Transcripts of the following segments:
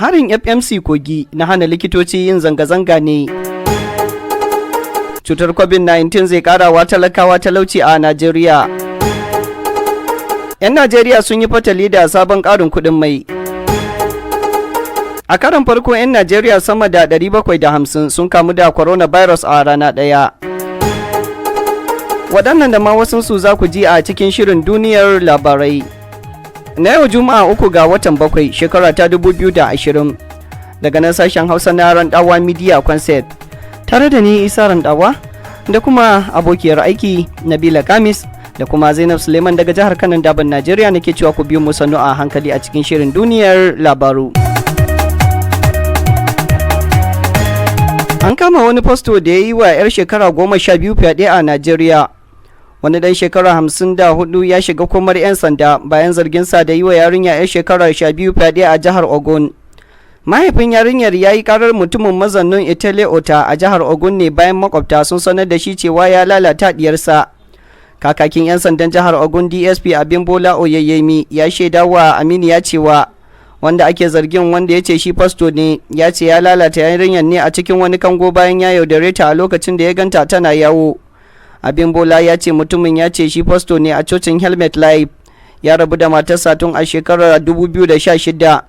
Harin FMC Kogi na hana likitoci yin zanga-zanga ne. Cutar COVID-19 zai karawa talakawa talauci a Najeriya. 'Yan Najeriya sun yi fatali da sabon ƙarin kuɗin mai. A karon farko, 'yan Najeriya sama da 750 sun kamu da coronavirus a rana ɗaya. Waɗannan da ma wasunsu za ku ji a cikin shirin Duniyar Labarai na yau Juma'a, 3 ga watan 7, shekara ta 2020, daga nan sashen Hausa na Randawa Media Concept, tare da ni Isa Randawa da kuma abokiyar aiki Nabila Kamis da kuma Zainab Suleiman daga jihar Kanon Daban Najeriya. Nake cewa ku biyo mu sannu a hankali a cikin shirin Duniyar Labaru. An kama wani fasto da ya yi wa 'yar shekara 12 fyaɗe a Najeriya. Wani ɗan shekara 54 ya shiga komar 'yan sanda bayan zarginsa da yi wa yarinya 'yar shekara 12 fyaɗe a jihar Ogun. Mahaifin yarinyar ya yi karar mutumin mazannin Itale Ota a jihar Ogun ne bayan makwabta sun sanar da shi cewa ya lalata diyarsa. Kakakin 'yan sandan jihar Ogun, DSP Abimbola Oyeyemi, ya shaida wa Aminiya cewa wanda ake zargin, wanda ya ce shi fasto ne, ya ce ya lalata yarinyar ne a cikin wani kango bayan ya yaudare ta a lokacin da ya ganta tana yawo. Abimbola ya ce mutumin ya ce shi fasto ne a cocin Helmet Life, ya rabu da matarsa tun a shekarar 2016,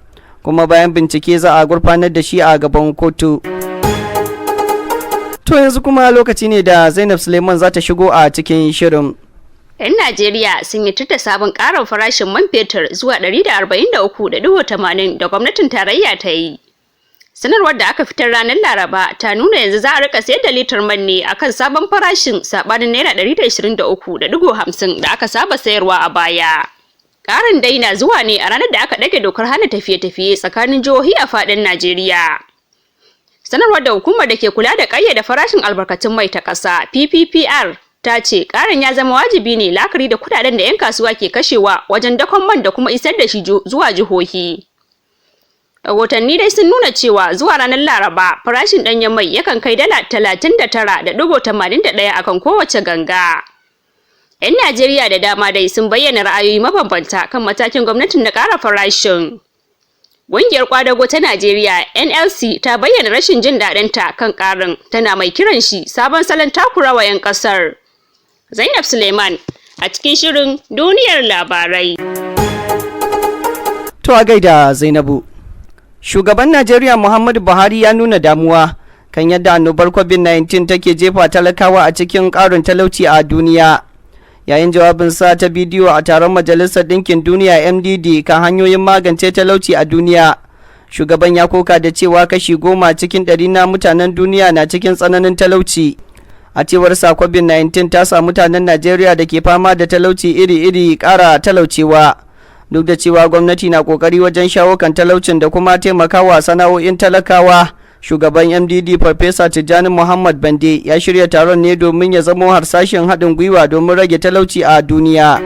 kuma bayan bincike za a gurfanar da shi a gaban kotu. To, yanzu kuma lokaci ne da Zainab Suleiman za ta shigo a cikin shirin. 'Yan Najeriya sun yi da sabon ƙarin farashin man fetur zuwa 143.80 da gwamnatin tarayya ta yi. Sanarwar da aka fitar ranar Laraba ta nuna yanzu za a rika sayar da litar man ne akan sabon farashin, sabanin ₦123.50 da aka saba sayarwa a baya. Ƙarin dai na zuwa ne a ranar da aka ɗage dokar hana tafiye-tafiye tsakanin jihohi a faɗin Najeriya. Sanarwar da hukumar da ke kula da ƙayyade farashin albarkatun mai ta ƙasa, PPPR, ta ce ƙarin ya zama wajibi ne la'akari da kudaden da 'yan kasuwa ke kashewa wajen dakon man da kuma isar da shi zuwa jihohi. Rahotanni dai sun nuna cewa zuwa ranar Laraba, farashin ɗanyen mai yakan kai $39.81 akan kowace ganga. 'Yan Najeriya da dama dai sun bayyana ra'ayoyi mabambanta kan matakin gwamnatin na ƙara farashin. Ƙungiyar ƙwadago ta Najeriya, NLC, ta bayyana rashin jin daɗinta kan ƙarin, tana mai kiran shi sabon salon takurawa 'yan ƙasar. Zainab Suleiman a cikin shirin Duniyar Labarai. To, a gaida Zainabu. Shugaban Najeriya Muhammadu Buhari ya nuna damuwa kan yadda annobar COVID-19 take jefa talakawa a cikin ƙarin talauci a duniya. Yayin jawabinsa ta bidiyo a taron Majalisar Ɗinkin Duniya, MDD, kan hanyoyin magance talauci a duniya, shugaban ya koka da cewa kashi 10% na mutanen duniya na cikin tsananin talauci. A cewar sa, COVID-19 ta sa mutanen Najeriya da ke fama da talauci iri-iri ƙara talaucewa. Duk da cewa gwamnati na kokari wajen shawo kan talaucin da kuma taimakawa sana'o'in talakawa, shugaban MDD, Farfesa Tijjani Muhammad Bande, ya shirya taron ne domin ya zamo harsashin haɗin gwiwa domin rage talauci a duniya.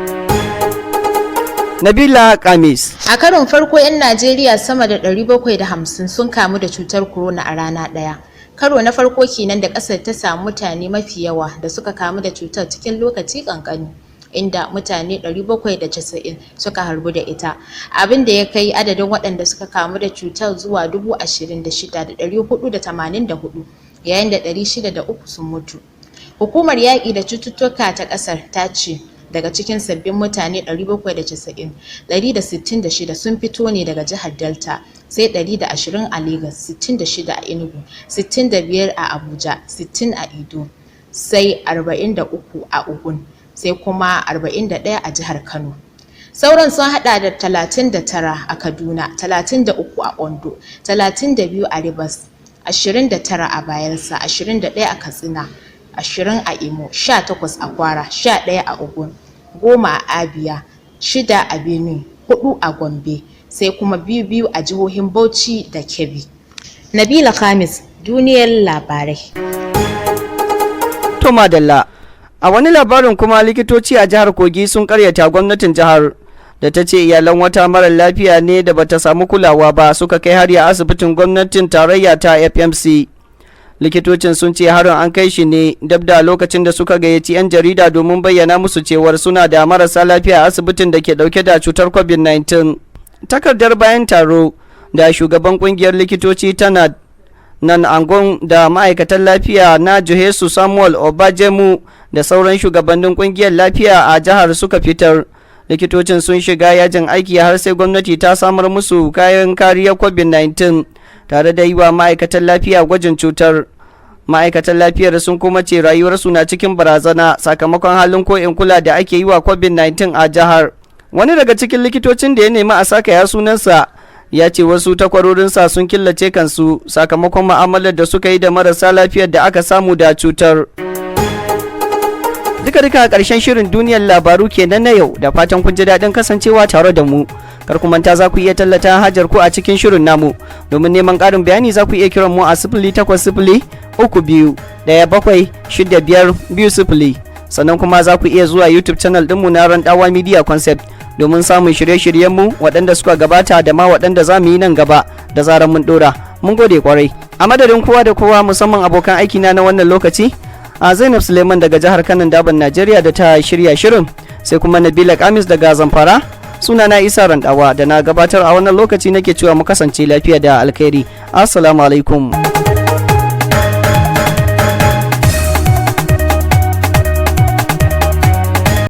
Nabila Kamis. A karon farko, 'yan Najeriya sama da 750 sun kamu da cutar corona a rana ɗaya. Karo na farko kenan da ƙasar ta samu mutane mafi yawa da suka kamu da cutar cikin lokaci ƙanƙani, inda mutane 790 suka harbu da ita, abin da ya kai adadin waɗanda suka kamu da cutar zuwa 26,484, yayin da 603 sun mutu. Hukumar yaƙi da cututtuka ta ƙasar ta ce daga cikin sabbin mutane 790, 166 sun fito ne daga jihar Delta, sai 120 a Lagos, 66 a Enugu, 65 a Abuja, 60 a Edo, sai 43 a Ogun, sai kuma 41 a jihar Kano. Sauran sun hada da 39 a Kaduna, 33 a Ondo, 32 a Rivers, 29 a Bayelsa, 21 a Katsina, 20 a Imo, 18 a Kwara, 11 a Ogun, 10 a Abia, 6 a Benue, 4 a Gombe, sai kuma biyu biyu a jihohin Bauchi da Kebbi. Nabila Khamis, Duniyar Labarai. To madalla, a wani labarin kuma, likitoci a jihar Kogi sun karyata gwamnatin jihar da ta ce iyalan wata mara lafiya ne da bata samu kulawa ba suka kai hari a asibitin gwamnatin tarayya ta FMC. Likitocin sun ce harin an kai shi ne dab da lokacin da suka gayyaci 'yan jarida domin bayyana musu cewar suna da marasa lafiya a asibitin da ke dauke da cutar COVID-19. Takardar bayan taro da da shugaban kungiyar likitoci tana nan angon da ma'aikatan lafiya na Johesu Samuel Obajemu da sauran shugabannin kungiyar lafiya a jihar suka fitar. Likitocin sun shiga yajin aiki har sai gwamnati ta samar musu kayan kariyar COVID-19 tare da yi wa ma'aikatan lafiya gwajin cutar. Ma'aikatan lafiyar sun kuma ce rayuwarsu na cikin barazana sakamakon halin ko in kula da ake yi wa COVID-19 a jihar. Wani daga cikin likitocin da ya nemi a sakaya sunansa ya ce wasu takwarorinsa sun killace kansu sakamakon ma'amalar da suka yi da marasa lafiyar da aka samu da cutar. Duka duka a ƙarshen shirin duniyar labaru kenan na yau. Da fatan kun ji daɗin kasancewa tare da mu. Kar ku manta, za ku iya tallata hajar ku a cikin shirin namu. Domin neman ƙarin bayani, za ku iya kiran mu a 08032176520. Sannan kuma za ku iya zuwa YouTube channel ɗinmu na Randawa Media Concept domin samun shirye-shiryenmu waɗanda suka gabata da ma waɗanda za mu yi nan gaba da zarar mun ɗora. Mun gode kwarai. A madadin kowa da kowa, musamman abokan aikina na wannan lokaci, a Zainab Suleiman daga jihar Kano Daban Najeriya da ta shirya shirin, sai kuma Nabila Kamis daga Zamfara, suna na Isa Randawa da na gabatar a wannan lokaci nake cewa mu kasance lafiya da alkhairi. Assalamu alaikum.